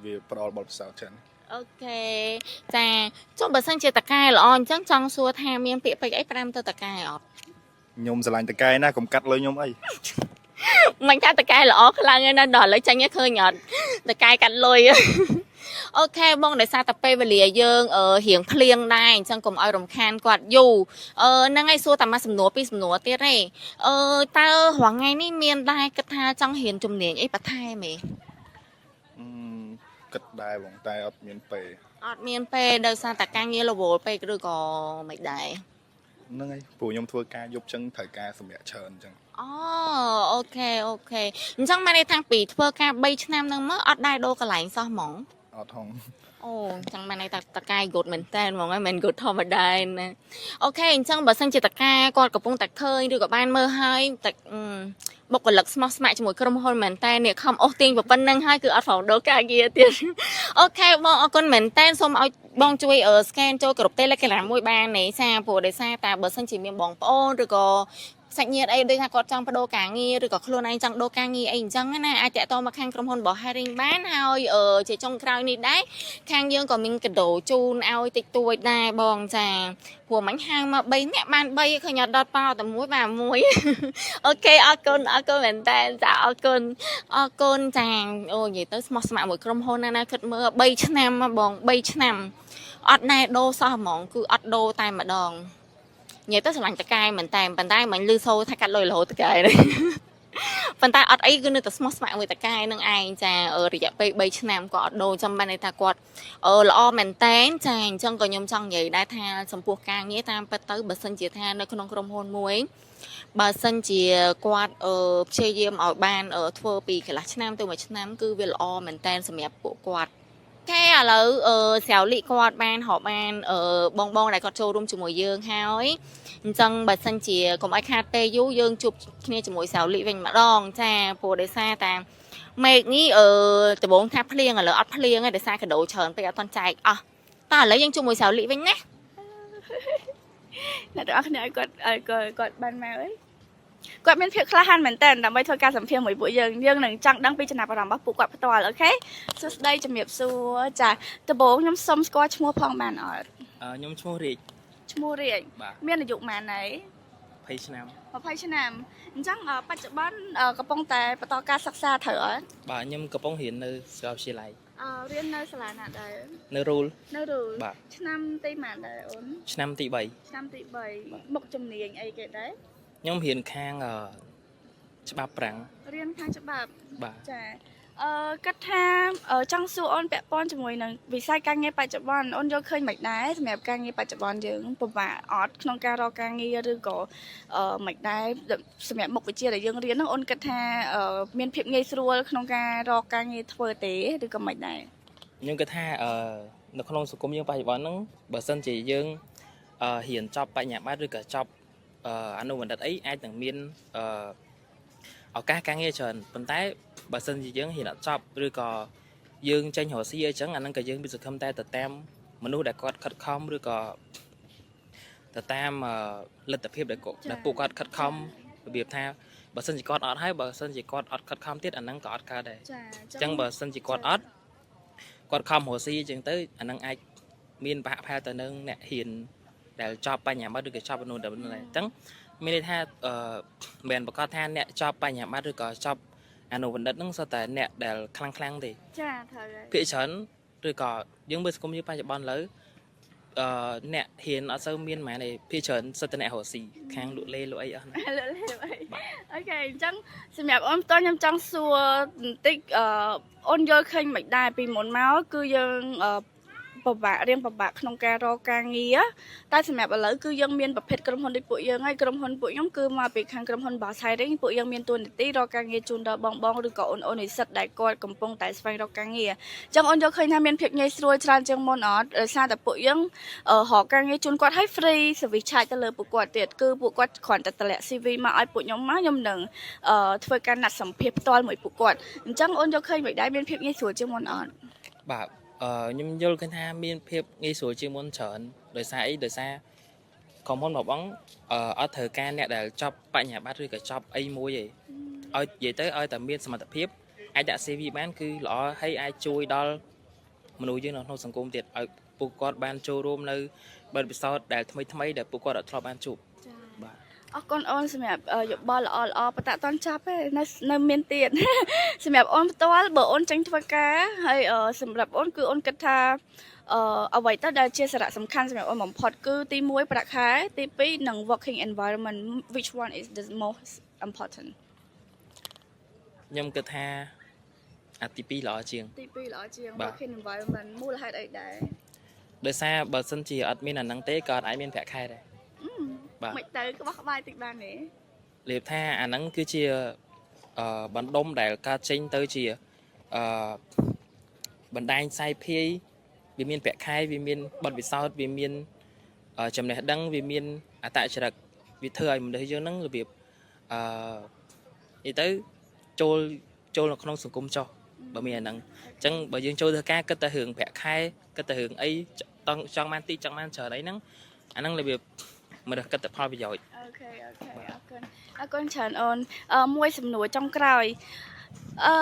វាផ្ដល់បទពិសោធន៍ច្រើន OK ចាចុះបើសិនជាតកែល្អអញ្ចឹងចង់សួរថាមានពាក្យពេចន៍អីផ្ដាំទៅតកែអត់ ខ្ញុំស្រឡាញ់តកែណាកុំកាត់លុយខ្ញុំអី មិនថាតកែល្អខ្លាំងឯណាដល់ឥឡូវចាញ់ឃើញអត់តកែកាត់លុយ OK បងដោយសារតែពេលវេលាយើងរៀងភ្លៀងដែរអញ្ចឹងកុំឲ្យរំខានគាត់យូរអឺហ្នឹងហើយសួរតែមួយសំណួរពីរសំណួរទៀតទេអឺតើរាល់ថ្ងៃនេះមានដែរគិតថាចង់រៀនជំនាញអីបន្ថែមទេ គិតដែរបងតែអត់មានពេល អត់មានពេលដោយសារតែការងាររវល់ពេកឬក៏មិនដែរ ហ្នឹងហើយព្រោះខ្ញុំធ្វើការយប់ចឹងត្រូវការសម្រាប់ច្រើនចឹង អូ OK OK អញ្ចឹងបានន័យថាពីធ្វើការ3ឆ្នាំហ្នឹងមកអត់ដែរដូរកន្លែងសោះហ្មង អត់ហង អូចង់បានន័យថាថៅកែ good មែនតើហ្មងហ្នឹងមិនមែន good ធម្មតាទេណាokay អញ្ចឹងបើសិនជាថៅកែគាត់កំពុងតែឃើញឬក៏បានមើលហើយតែបុគ្គលិកស្មោះស្ម័គ្រជាមួយក្រុមហ៊ុនមែនតើនេះខំអូសទាញប៉ុណ្្នឹងហើយគឺអត់ប្រងដូរការងារទៀត okay បងអរគុណមែនតើសូមឲ្យបងជួយ scan ចូលក្រុម Telegram មួយបាននេះសាព្រោះដោយសារតែបើសិនជាមានបងប្អូនឬក៏សាច់ញាតិអីដូចថាគាត់ចង់បដូរការងារឬក៏ខ្លួនឯងចង់ដូរការងារអីអញ្ចឹងណាអាចតាក់ទងមកខាងក្រុមហ៊ុនរបស់ Hiring បានហើយជាចុងក្រោយនេះដែរខាងយើងក៏មានកាដូជូនឲ្យតិចតួចដែរបងចាព្រោះមិញហាងមក3នាក់បាន3ឃើញអត់ដល់ប៉ោតែមួយបាទមួយ okay អរគុណអរគុណមែនតើចាអរគុណអរគុណចាអូនិយាយទៅស្មោះស្ម័គ្រមួយក្រុមហ៊ុនណាណាគិតមើល3ឆ្នាំហ៎បង3ឆ្នាំអត់ណែដូរសោះហ្មងគឺអត់ដូរតែម្ដងនិយាយទៅស្រឡាញ់ថៅកែមែនតើប៉ុន្តែមិនលឺសូរថាកាត់លុយរហូតថៅកែនេះ ប៉ុន្តែអត់អីគឺនៅតែស្មោះស្ម័គ្រមួយថៅកែនឹងឯងចារយៈពេល3ឆ្នាំក៏អត់ដូរចាំបានន័យថាគាត់ល្អមែនតែនចាអញ្ចឹងក៏ខ្ញុំចង់និយាយដែរថាចំពោះការងារតាមពិតទៅបើសិនជាថានៅក្នុងក្រុមហ៊ុនមួយបើសិនជាគាត់ព្យាយាមឲ្យបានធ្វើពីកន្លះឆ្នាំទៅមួយឆ្នាំគឺវាល្អមែនតែនសម្រាប់ពួកគាត់ខែឥឡូវស្រាវលីគាត់បានរកបានបងបងដែលគាត់ចូលរួមជាមួយយើងហើយអញ្ចឹងបើសិនជាកុំឲ្យខាតពេលយូរយើងជួបគ្នាជាមួយស្រាវលីវិញម្ដងចាព្រោះដោយសារតាមេឃនេះដំបងថាភ្លៀងឥឡូវអត់ភ្លៀងទេដោយសារកាដូច្រើនពេកអត់ទាន់ចែកអស់តោះឥឡូវយើងជួបមួយស្រាវលីវិញណា អ្នកទាំងអស់គ្នាឲ្យគាត់ឲ្យគាត់គាត់បានមកអីគាត់មានភាពក្លាហានមែនតើដើម្បីធ្វើការសម្ភាសន៍មួយពួកយើងយើងនឹងចង់ដឹងពីចំណាប់អារម្មណ៍របស់ពួកគាត់ផ្ទាល់okay សួស្តីជំរាបសួរចាដំបូងខ្ញុំសុំស្គាល់ឈ្មោះផងបានអត់ ខ្ញុំឈ្មោះរាជ ឈ្មោះរាជ បាទ មានអាយុប៉ុន្មានហើយ 20ឆ្នាំ 20ឆ្នាំអញ្ចឹងបច្ចុប្បន្នកំពុងតែបន្តការសិក្សាត្រូវអត់ បាទខ្ញុំកំពុងរៀននៅសាកលវិទ្យាល័យ អឺរៀននៅសាលាណាដែរ នៅរូល នៅរូល បាទ ឆ្នាំទីប៉ុន្មានដែរអូន ឆ្នាំទី3 ឆ្នាំទី3មុខជំនាញអីគេដែរ ខ្ញុំរៀនខាងច្បាប់ប្រាំង រៀនខាងច្បាប់ បាទ ចាគាត់ថាចង់សួរអូនពាក់ព័ន្ធជាមួយនឹងវិស័យការងារបច្ចុប្បន្នអូនយល់ឃើញមិនដែរសម្រាប់ការងារបច្ចុប្បន្នយើងពិបាកអត់ក្នុងការរកការងារឬក៏មិនដែរសម្រាប់មុខវិជ្ជាដែលយើងរៀនហ្នឹងអូនគិតថាមានភាពងាយស្រួលក្នុងការរកការងារធ្វើទេឬក៏មិនដែរ ខ្ញុំគិតថានៅក្នុងសង្គមយើងបច្ចុប្បន្នហ្នឹងបើសិនជាយើងរៀនចប់បញ្ញាបត្រឬក៏ចប់អនុបណ្ឌិតអីអាចនឹងមានឱកាសការងារច្រើនប៉ុន្តែបើសិនជាយើងរៀនអត់ចប់ឬក៏យើងចេញរកស៊ីអីចឹងអាហ្នឹងក៏យើងមានសង្ឃឹមតែទៅតាមមនុស្សដែលគាត់ខិតខំឬក៏ទៅតាមលទ្ធភាពដែលគាត់ដែលពួកគាត់ខិតខំរបៀបថាបើសិនជាគាត់អត់ហើយបើសិនជាគាត់អត់ខិតខំទៀតអាហ្នឹងក៏អត់កើតដែរ ចា អញ្ចឹងបើសិនជាគាត់អត់គាត់ខំរកស៊ីអញ្ចឹងទៅអាហ្នឹងអាចមានប្រហាក់ប្រហែលទៅនឹងអ្នកហ៊ានដែលចប់បញ្ញាបត្រឬក៏ចប់អនុបណ្ឌិតដែរអញ្ចឹងមានន័យថាមិនមែនប្រកាសថាអ្នកចប់បញ្ញាបត្រឬក៏ចប់អនុបណ្ឌិតហ្នឹងសុទ្ធតែអ្នកដែលខ្លាំងខ្លាំងៗទេ ចាត្រូវហើយ ភាគច្រើនឬក៏យើងមើលសង្គមយើងបច្ចុប្បន្នឥឡូវអ្នកហ៊ានអត់សូវមានហ្មងទេភាគច្រើនសុទ្ធតែអ្នករកស៊ីខាងលក់លេលក់អីអស់ហ្នឹង លើកលេបអី okay អញ្ចឹងសម្រាប់អូនផ្ទាល់ខ្ញុំចង់សួរបន្តិចអូនយល់ឃើញមិនដែរពីមុនមកគឺយើងពិបាករៀងពិបាកក្នុងការរកការងារតែសម្រាប់ឥឡូវគឺយើងមានប្រភេទក្រុមហ៊ុនដូចពួកយើងហើយក្រុមហ៊ុនពួកខ្ញុំគឺមកពីខាងក្រុមហ៊ុន Boss Hiring ពួកយើងមានតួនាទីរកការងារជូនដល់បងបងឬក៏អូនអូននិស្សិតដែលគាត់កំពុងតែស្វែងរកការងារអញ្ចឹងអូនយល់ឃើញថាមានភាពងាយស្រួលច្រើនជាងមុនអត់ដោយសារតែពួកយើងរកការងារជូនគាត់ឲ្យ free service charge ទៅលើពួកគាត់ទៀតគឺពួកគាត់គ្រាន់តែតម្លាក់ CV មកឲ្យពួកខ្ញុំមកខ្ញុំនឹងធ្វើការណាត់សម្ភាសផ្ទាល់មួយពួកគាត់អញ្ចឹងអូនយល់ឃើញមិនដែរមានភាពងាយស្រួលជាងមុនអត់ បាទខ្ញុំយល់ឃើញថាមានភាពងាយស្រួលជាងមុនច្រើនដោយសារអីដោយសារក្រុមហ៊ុនរបស់បងអត់ត្រូវការអ្នកដែលចប់បញ្ញាបត្រឬក៏ចប់អីមួយទេឲ្យនិយាយទៅឲ្យតែមានសមត្ថភាពអាចដាក់ CV បានគឺល្អហើយអាចជួយដល់មនុស្សយើងនៅក្នុងសង្គមទៀតឲ្យពួកគាត់បានចូលរួមនៅបទពិសោធន៍ដែលថ្មីថ្មីៗដែលពួកគាត់អត់ធ្លាប់បានជួបបាទ អរគុណអូនសម្រាប់យោបល់ល្អល្អប៉ុន្តែអត់ទាន់ចាប់ទេនៅនៅមានទៀត សម្រាប់អូនផ្ទាល់បើអូនចេញធ្វើការហើយសម្រាប់អូនគឺអូនគិតថាអ្វីទៅដែលជាសារៈសំខាន់សម្រាប់អូនបំផុតគឺទី1ប្រាក់ខែទី2និង working environment, which one is the most important? ខ្ញុំគិតថាអាទី2ល្អជាង ទី2ល្អជាង បាទ working environment មូលហេតុអីដែរ ដោយសារបើសិនជាអត់មានអាហ្នឹងទេក៏អត់អាចមានប្រាក់ខែដែរបាទ មិនទៅក្បោះក្បាយតិចបានទេ លេបថាអាហ្នឹងគឺជាបណ្ដុំដែលកើតចេញទៅជាបណ្ដាញសាយភាយ វាមានប្រាក់ខែវាមានបទពិសោធន៍វាមានអឺចំណេះដឹងវាមានអត្តចរិតវាធ្វើឲ្យមនុស្សយើងហ្នឹងរបៀបអឺនិយាយទៅចូលចូលនៅក្នុងសង្គមចុះបើមានអាហ្នឹងអញ្ចឹងបើយើងចូលធ្វើការគិតតែរឿងប្រាក់ខែគិតតែរឿងអីចង់ចង់បានទីចង់បានច្រើនអីហ្នឹងអាហ្នឹងរបៀបមនុស្សគិតតែផលប្រយោជន៍ Okay, អរគុណអរគុណច្រើនអូនអឺមួយសំណួរចុងក្រោយអឺ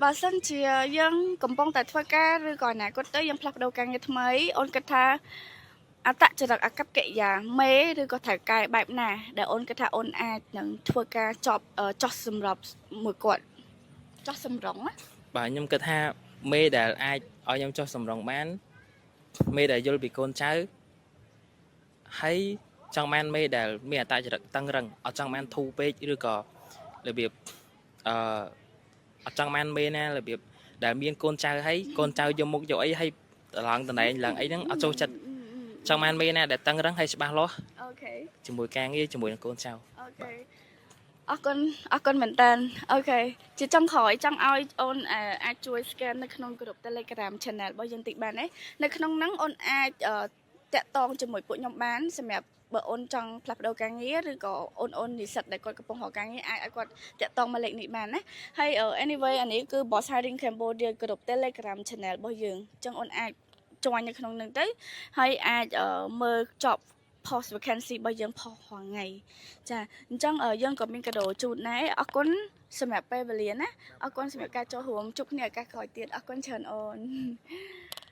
បើសិនជាយើងកំពុងតែធ្វើការឬក៏អនាគតទៅយើងផ្លាស់ប្ដូរការងារថ្មីអូនគិតថាអត្តចរិតអាកប្បកិរិយាមេឬក៏ថៅកែបែបណាដែលអូនគិតថាអូនអាចនឹងធ្វើការចប់អឺចោះសម្រាប់មួយគាត់ចោះសម្រងណា បាទខ្ញុំគិតថាមេដែលអាចឲ្យខ្ញុំចុះសម្រងបានមេដែលយល់ពីកូនចៅហើយចង់បានមេដែលមានអត្តចរិតតឹងរឹងអត់ចង់បានធូរពេកឬក៏របៀបអឺអត់ចង់បានមេណារបៀបដែលមានកូនចៅហើយកូនចៅយកមុខយកអីហើយឡើងតំណែងឡើងអីហ្នឹងអត់ចូលចិត្តចង់បានមេណាដែលតឹងរឹងហើយច្បាស់លាស់ Okay. ជាមួយការងារជាមួយនឹងកូនចៅ Okay, អរគុណអរគុណមែនតើ okay ជាចុងក្រោយចង់ឲ្យអូនអឺអាចជួយ scan នៅក្នុងក្រុម Telegram Channel របស់យើងតិចបានទេនៅក្នុងហ្នឹងអូនអាចអឺតាក់ទងជាមួយពួកខ្ញុំបានសម្រាប់បើអូនចង់ផ្លាស់ប្ដូរការងារឬក៏អូនអូននិស្សិតដែលគាត់កំពុងរកការងារអាចឲ្យគាត់តាក់ទងមកលេខនេះបានណាហើយ anyway អានេះគឺ Boss Hiring Cambodia ក្រុម Telegram Channel របស់យើងអញ្ចឹងអូនអាច join នៅក្នុងហ្នឹងទៅហើយអាចអឺមើល job post vacancy របស់យើង post រាល់ថ្ងៃចាអញ្ចឹងអឺយើងក៏មានកាដូជូនដែរអរគុណសម្រាប់ពេលវេលាណាអរគុណសម្រាប់ការចូលរួមជួបគ្នាឱកាសក្រោយទៀតអរគុណច្រើនអូន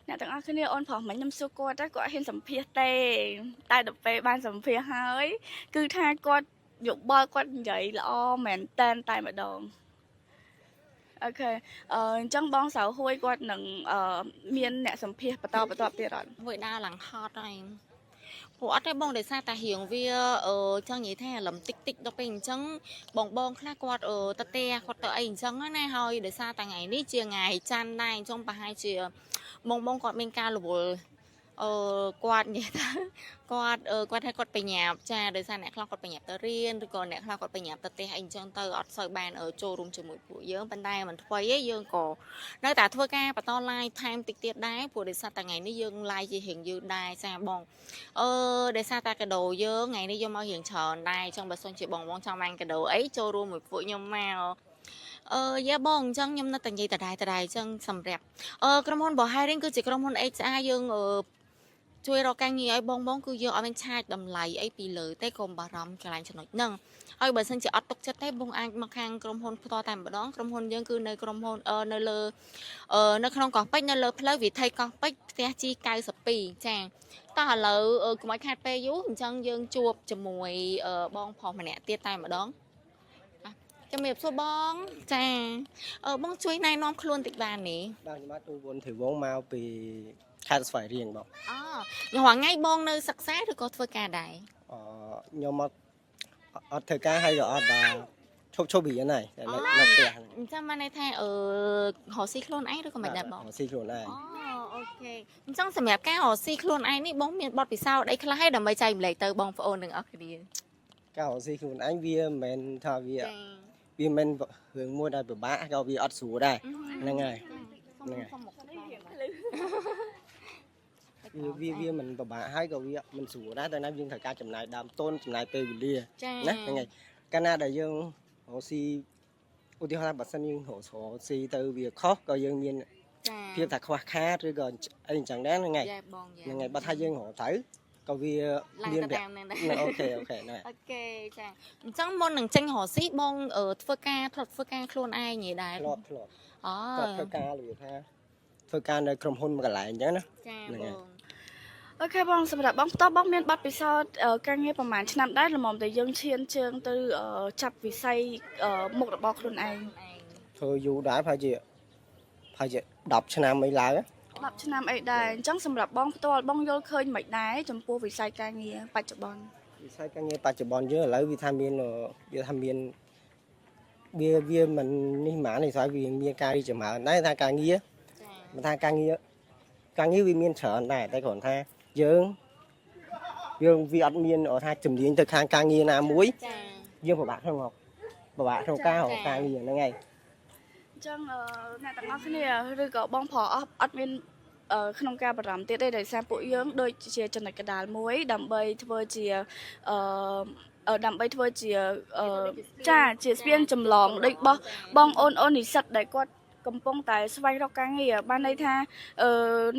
អ្នកទាំងអស់គ្នាអូនប្រុសមិញខ្ញុំសួរគាត់តែគាត់អត់ហ៊ានសម្ភាសទេតែដល់ពេលបានសម្ភាសហើយ គឺថាគាត់យោបល់គាត់និយាយល្អមែនតែនតែម្ដង okay អឺអញ្ចឹងបងសៅហួយគាត់នឹងអឺមានអ្នកសម្ភាសបន្តបន្តទៀតអត់ មួយដើរឡើងហត់ហើយព្រោះអត់ទេបងដោយសារតែរៀងវាអឺចង់និយាយថាលំតិចតិចដល់ពេលអញ្ចឹងបងបងខ្លះគាត់អឺទៅផ្ទះគាត់ទៅអីអញ្ចឹងណាហើយដោយសារតែថ្ងៃនេះជាថ្ងៃច័ន្ទដែរអញ្ចឹងប្រហែលជាបងបងគាត់មានការរវល់អឺគាត់និយាយថាគាត់អឺគាត់ថាគាត់បញ្ញាប់ចាដោយសារអ្នកខ្លះគាត់បញ្ញាប់ទៅរៀនឬក៏អ្នកខ្លះគាត់បញ្ញាប់ទៅផ្ទះអីអញ្ចឹងទៅអត់សូវបានអឺចូលរួមជាមួយពួកយើងប៉ុន្តែមិនធ្វើទេយើងក៏ នៅតែធ្វើការបន្ត live ថែមតិចទៀតដែរព្រោះដោយសារតែថ្ងៃនេះយើង live ជារៀងយឺតដែរចាបងអឺដោយសារតែកាដូយើងថ្ងៃនេះយកមករៀងច្រើនដែរអញ្ចឹងបើសិនជាបងបងចង់បានកាដូអីចូលរួមមួយពួកខ្ញុំមកអឺយ៉ាបងអញ្ចឹងខ្ញុំនៅតែនិយាយដដែលដដែលអញ្ចឹងសម្រាប់អឺក្រុមហ៊ុន Boss Hiring គឺជាក្រុមហ៊ុន HR យើងអឺជួយរកការងារឲ្យបងបងគឺយើងអត់មានឆាចតម្លៃអីពីលើទេកុំបារម្ភកន្លែងចំណុចហ្នឹងហើយបើសិនជាអត់ទុកចិត្តទេបងអាចមកខាងក្រុមហ៊ុនផ្ទាល់តែម្ដងក្រុមហ៊ុនយើងគឺនៅក្រុមហ៊ុនអឺនៅលើ អឺនៅក្នុងកោះពេជ្រនៅលើផ្លូវវិថីកោះពេជ្រផ្ទះ G92 ចាតោះឥឡូវអឺកុំឲ្យខាតពេលយូរអញ្ចឹងយើងជួបជាមួយអឺបងប្រុសម្នាក់ទៀតតែម្ដងអាជំរាបសួរបងចាអឺបងជួយណែនាំខ្លួនតិចបាននេះ បាទខ្ញុំបាទទូវុនធីវងមកពីខេត្តស្វាយរៀងបង អូរាល់ថ្ងៃបងនៅសិក្សាឬក៏ធ្វើការដែរ អឺខ្ញុំមកអត់ធ្វើការហើយក៏អត់ដល់ឈប់ឈប់រៀនហើយតែនៅនៅផ្ទះហ្នឹង អញ្ចឹងបានន័យថាអឺរកស៊ីខ្លួនឯងឬក៏មិនដែរបង រកស៊ីខ្លួនឯង អូ okay អញ្ចឹងសម្រាប់ការរកស៊ីខ្លួនឯងនេះបងមានបទពិសោធន៍អីខ្លះហើយដើម្បីចែករំលែកទៅបងប្អូនទាំងអស់គ្នា ការរកស៊ីខ្លួនឯងវាមិនមែនថាវា ចា វាមិនមែនរឿងមួយដែលពិបាកក៏វាអត់ស្រួលដែរហ្នឹងហើយ ហ្នឹងហើយ សុំមក វាវាវាមិនពិបាកហើយក៏វាមិនស្រួលដែរតែណាយើងត្រូវការចំណាយដើមទុនចំណាយពេលវេលា ចា ណាហ្នឹងហើយកាលណាដែលយើងរកស៊ីឧទាហរណ៍ថាបើសិនយើងរកស៊ីទៅវាខុសក៏យើងមាន ចា ភាពថាខ្វះខាតឬក៏អីអញ្ចឹងដែរហ្នឹងហើយ យ៉ាបងយ៉ា ហ្នឹងហើយបើថាយើងរកទៅក៏វា ឡើង មាន ទៅតាមហ្នឹងដែរ ហ្នឹង okay okay ហ្នឹងហើយ okay ចាអញ្ចឹងមុននឹងចេញរកស៊ីបងអឺធ្វើការធ្លាប់ធ្វើការខ្លួនឯងហីដែរ ធ្លាប់ធ្លាប់ អូ ធ្លាប់ធ្វើការរបៀបថាធ្វើការនៅក្រុមហ៊ុនមួយកន្លែងអញ្ចឹងណា ចា ហ្នឹងហើយ បង okay បងសម្រាប់បងផ្ទាល់បងមានបទពិសោធន៍អឺការងារប្រហែលឆ្នាំដែរល្មមតែយើងឈានជើងទៅអឺចាប់វិស័យអឺមុខរបរខ្លួនឯង ធ្វើយូរដែរប្រហែលជា10ឆ្នាំអីឡើង 10ឆ្នាំអីដែរអញ្ចឹងសម្រាប់បងផ្ទាល់បងយល់ឃើញមិនដែរចំពោះវិស័យការងារបច្ចុប្បន្ន វិស័យការងារបច្ចុប្បន្នយើងឥឡូវវាថាមានវាថាមានវាវាមិននេះហ្មងនេះស្អីវាមានការរីកចម្រើនដែរថាការងារ ចា មិនថាការងារការងារវាមានច្រើនដែរតែគ្រាន់ថាយើងយើងវាអត់មានថាជំនាញទៅខាងការងារណាមួយ ចា យើងពិបាកក្នុងពិបាកក្នុងការរកការងារហ្នឹងហើយ អញ្ចឹងអឺអ្នកទាំងអស់គ្នាឬក៏បងប្រុសអស់អត់មាន ក្នុងការបារម្ភទៀតទេដោយសារពួកយើងដូចជាចំណុចកណ្ដាលមួយ ដើម្បីធ្វើជាអឺអឺដើម្បីធ្វើជាអឺចាជាស្ពានចម្លងដូចបោះបងអូនអូននិស្សិតដែលគាត់កំពុងតែស្វែងរកការងារបានន័យថាអឺ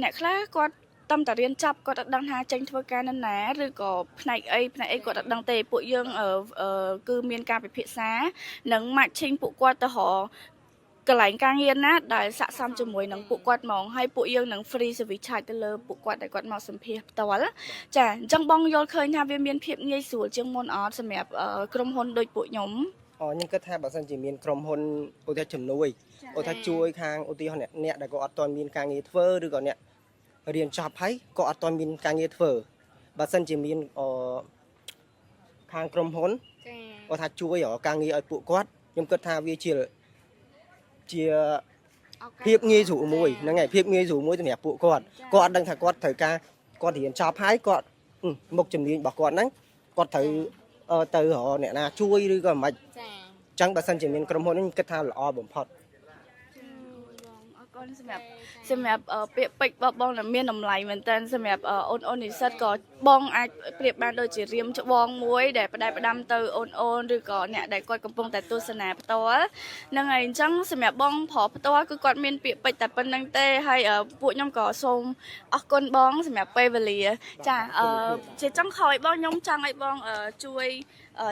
អ្នកខ្លះគាត់តំតែរៀនចប់គាត់អត់ដឹងថាចេញធ្វើការនៅណាឬក៏ផ្នែកអីផ្នែកអីគាត់អត់ដឹងទេពួកយើងអឺអឺគឺមានការពិភាក្សានិង matching ពួកគាត់ទៅរកកន្លែងការងារណាដែលស័ក្តិសមជាមួយនឹងពួកគាត់ហ្មងហើយពួកយើងនឹង free service charge ទៅលើពួកគាត់ដែលគាត់មកសម្ភាសផ្ទាល់ចាអញ្ចឹងបងយល់ឃើញថាវាមានភាពងាយស្រួលជាងមុនអត់សម្រាប់ក្រុមហ៊ុនដូចពួកខ្ញុំ អូខ្ញុំគិតថាបើសិនជាមានក្រុមហ៊ុនឧទាហរណ៍ជំនួយឧទាហរណ៍ជួយខាងឧទាហរណ៍អ្នកអ្នកដែលគាត់អត់ទាន់មានការងារធ្វើឬក៏អ្នករៀនចប់ហើយក៏អត់ទាន់មានការងារធ្វើបើសិនជាមានអខាងក្រុមហ៊ុន ចា គាត់ថាជួយរកការងារឲ្យពួកគាត់ខ្ញុំគិតថាវាជាជា ឱកាស ភាពងាយស្រួលមួយហ្នឹងហើយភាពងាយស្រួលមួយសម្រាប់ពួកគាត់គាត់អត់ដឹងថាគាត់ត្រូវការគាត់រៀនចប់ហើយគាត់មុខជំនាញរបស់គាត់ហ្នឹងគាត់ត្រូវទៅរកអ្នកណាជួយឬក៏មិន ចា អញ្ចឹងបើសិនជាមានក្រុមហ៊ុននេះខ្ញុំគិតថាល្អបំផុត បងអរគុណសម្រាប់ពាក្យពេចន៍របស់បងដែលមានតម្លៃមែនតើសម្រាប់អូនអូននិស្សិតក៏បងអាចប្រៀបបានដូចជារៀមច្បងមួយដែលផ្ដែផ្ដាំទៅអូនអូនឬក៏អ្នកដែលគាត់កំពុងតែទស្សនាផ្ទាល់ហ្នឹងហើយអញ្ចឹងសម្រាប់បងប្រុសផ្ទាល់គឺគាត់មានពាក្យពេចន៍តែប៉ុណ្្នឹងទេហើយពួកខ្ញុំក៏សូមអរគុណបងសម្រាប់ពេលវេលាចាជាចុងក្រោយបងខ្ញុំចង់ឲ្យបងជួយ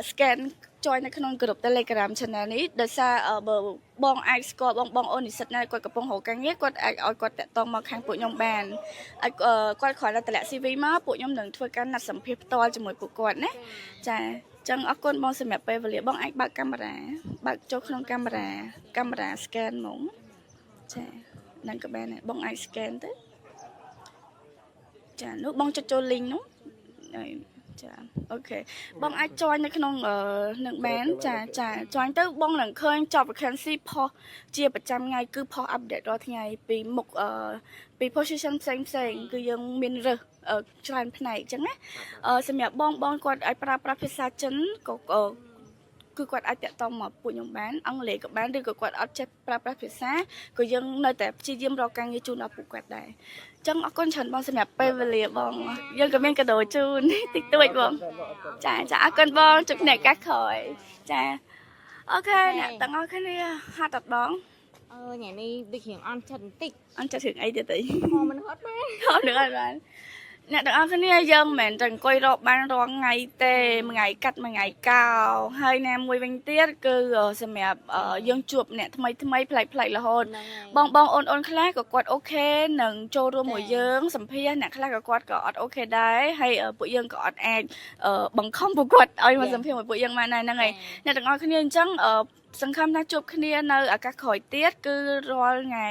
scan ចុយនៅក្នុងក្រុម Telegram Channel នេះដោយសារបើបងអាចស្គាល់បងបងអូននិស្សិតណាគាត់កំពុងរកការងារគាត់អាចឲ្យគាត់តាក់ទងមកខាងពួកខ្ញុំបានឲ្យគាត់គ្រាន់តែតម្លាក់ CV មកពួកខ្ញុំនឹងធ្វើការណាត់សម្ភាសផ្ទាល់ជាមួយពួកគាត់ណាចាចឹងអរគុណបងសម្រាប់ពេលវេលាបងអាចបើកកាមេរ៉ាបើកចូលក្នុងកាមេរ៉ាកាមេរ៉ា scan ហ្មងចានឹងក៏បានដែរបងអាច scan ទៅចានោះបងចុចចូល link នោះហើយចា OK បងអាច join នៅក្នុងនឹងបានចាចា join ទៅបងនឹងឃើញ job vacancy ផុសជាប្រចាំថ្ងៃគឺផុស update រាល់ថ្ងៃពីមុខពី position ផ្សេងផ្សេងគឺយើងមានរើសច្រើនផ្នែកអញ្ចឹងណាសម្រាប់បងបងគាត់អាចប្រើប្រាស់ភាសាចិនក៏គឺគាត់អាចតាក់ទងមកពួកខ្ញុំបានអង់គ្លេសក៏បានឬក៏គាត់អត់ចេះប្រើប្រាស់ភាសាក៏យើងនៅតែព្យាយាមរកការងារជូនដល់ពួកគាត់ដែរចឹងអរគុណច្រើនបងសម្រាប់ពេលវេលាបងយើងក៏មានកាដូជូនតិចតួចបងចាចាអរគុណបងជួបគ្នាឱកាសក្រោយចា OK អ្នកទាំងអស់គ្នាហត់អត់បង អឺថ្ងៃនេះដូចរៀងអន់ចិត្តបន្តិច អន់ចិត្តរឿងអីទៀតទេ ហមមិនហត់បាន ហត់នឹងអត់បានអ្នកទាំងអស់គ្នាយើងមិនមែនតែអង្គុយរកបានរាល់ថ្ងៃទេមួយថ្ងៃកាត់មួយថ្ងៃកោហើយណាមួយវិញទៀតគឺសម្រាប់យើងជួបអ្នកថ្មីថ្មីប្លែកប្លែករហូត ហ្នឹងហើយ បងបងអូនអូនខ្លះក៏គាត់ OK នឹងចូលរួមមួយយើងសម្ភាសអ្នកខ្លះក៏គាត់ក៏អត់ OK ដែរហើយពួកយើងក៏អត់អាចបង្ខំពួកគាត់ឲ្យមកសម្ភាសមួយពួកយើងបានដែរហ្នឹងហើយអ្នកទាំងអស់គ្នាអញ្ចឹងសង្ឃឹមថាជួបគ្នានៅឱកាសក្រោយទៀតគឺរាល់ថ្ងៃ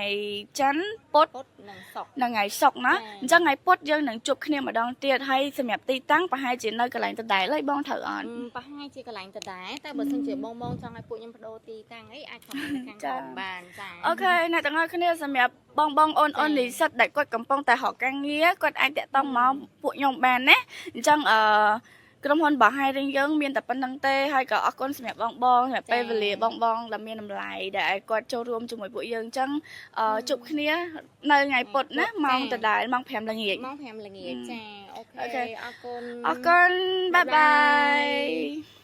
ច័ន្ទពុធ ពុធនិងសុក្រ នៅថ្ងៃសុក្រណា ចា៎ អញ្ចឹងថ្ងៃពុធយើងនឹងជួបគ្នាម្ដងទៀតហើយសម្រាប់ទីតាំងប្រហែលជានៅកន្លែងដដែលហើយបងត្រូវអត់ ប្រហែលជាកន្លែងដដែលតែបើសិនជាបងបងចង់ឲ្យពួកខ្ញុំបដូរទីតាំងអីអាច comment នៅខាងក្រោមបានចា OK អ្នកទាំងអស់គ្នាសម្រាប់បងបងអូនអូននិស្សិតដែលគាត់កំពុងតែរកការងារគាត់អាចតាក់ទងមកពួកខ្ញុំបានណាអញ្ចឹងអឺក្រុមហ៊ុនរបស់ Hiring យើងមានតែប៉ុណ្្នឹងទេហើយក៏អរគុណសម្រាប់បងបងសម្រាប់ពេលវេលាបងបងដែលមានតម្លៃដែលឲ្យគាត់ចូលរួមជាមួយពួកយើងអញ្ចឹងអឺជួបគ្នានៅថ្ងៃពុធណាម៉ោងដដែលម៉ោង5ល្ងាច ម៉ោង5ល្ងាចចា OK OK អរគុណ អរគុណ bye bye.